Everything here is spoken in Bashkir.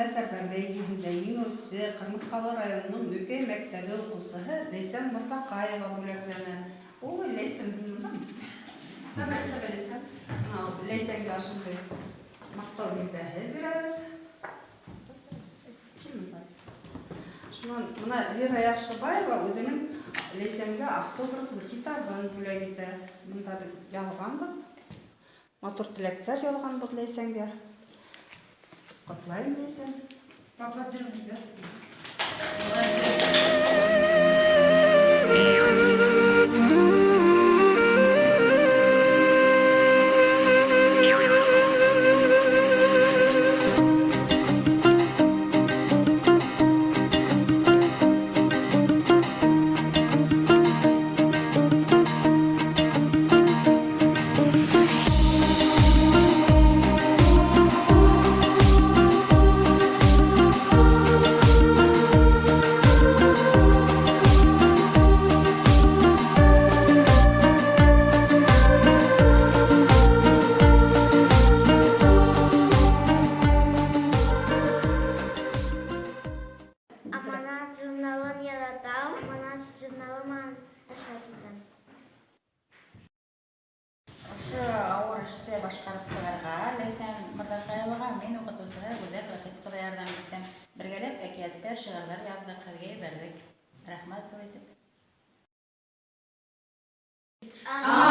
Сәфәрҙәр бәйгеһендә еңеүсе Ҡырмыҫҡалы районының Мөкәй мәктәбе уҡыусыһы Ләйсән Мырҙаҡаева бүләкләнә. Ой, Ләйсән, һин бындамы? Ләйсәнгә шундай маҡтау билдәһе бирәбеҙ. Шунан бына Лира Яҡшыбаева үҙенең Ләйсәнгә автографлы китабын бүләк итә. Бында беҙ яҙғанбыҙ. Матур теләктәр яҙғанбыҙ Ләйсәнгә. Ҡотлайым, Ләйсән. Поаплодируем, ребят. Аманат журналын яратам, Аманат журналы менән рәхәт итәм. Ошо ауыр эште башҡарып сығырға Ләйсән Мырҙаҡаеваға мин уҡытыусыһы Гүзәл Вәхит ҡыҙы ярҙам иттем. Бергәләп әкиәттәр, шиғырҙар яҙҙыҡ, һеҙгә ебәрҙек. Рәхмәт ҙур итеп. Аманат.